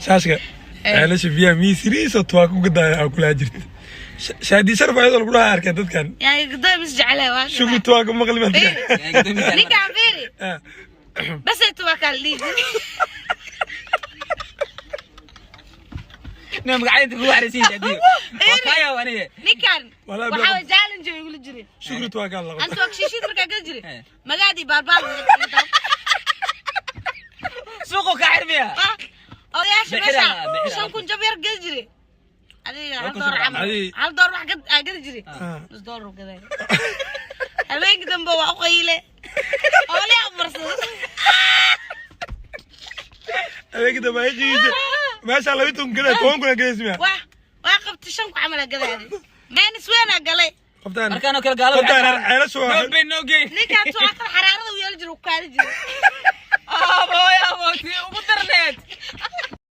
Shaashka Ceelasha Biyaha miisiriisa tuwaa ku gadaaya aa kulaa jirta. Shaadi Sharaf ayadoo lagu dhaha arkeen dadkan. Yaa gudoomis jeclaa waa. Shugu tuwaa ka maqli baa. Ninkaan fiiri. Basay tuwaa kaa la dhihi jiray. Nin magacayda kugu xariisin Shaadiyo. Waa kaya aniga. Ninkaan Walaa waxaa way challenge ay igula jireen. Shukri tuwaa kaa laqabta. Anta waa shiishid markaa geli jiray. Magaadii baalbaal. Suuqu ka xirmiya. Odayaasha Bixira, meesha bixira. 5,000 jab yar geli jiray. Adiga hal kun door shan camal. Hal door wax gad aa geli jiray. Nus door uu gaday. Habeenkii dambe waa u qayle. Oole marsado. Adeega dambe ay qiisa meesha 12 gada, 10,000 gadaysa miya? Waa qabtay, 5,000 camal aa gadaadi. Meenis weyn aa galay. Qoftaan Markaan oo kale gaalada. Qoftaan Ceelasha waa No pain, no gain. Ninkaan tuwaa kale xaraarada u yeeli jiray, u kaadi jiray. Abo, abo, tii ugu darneed.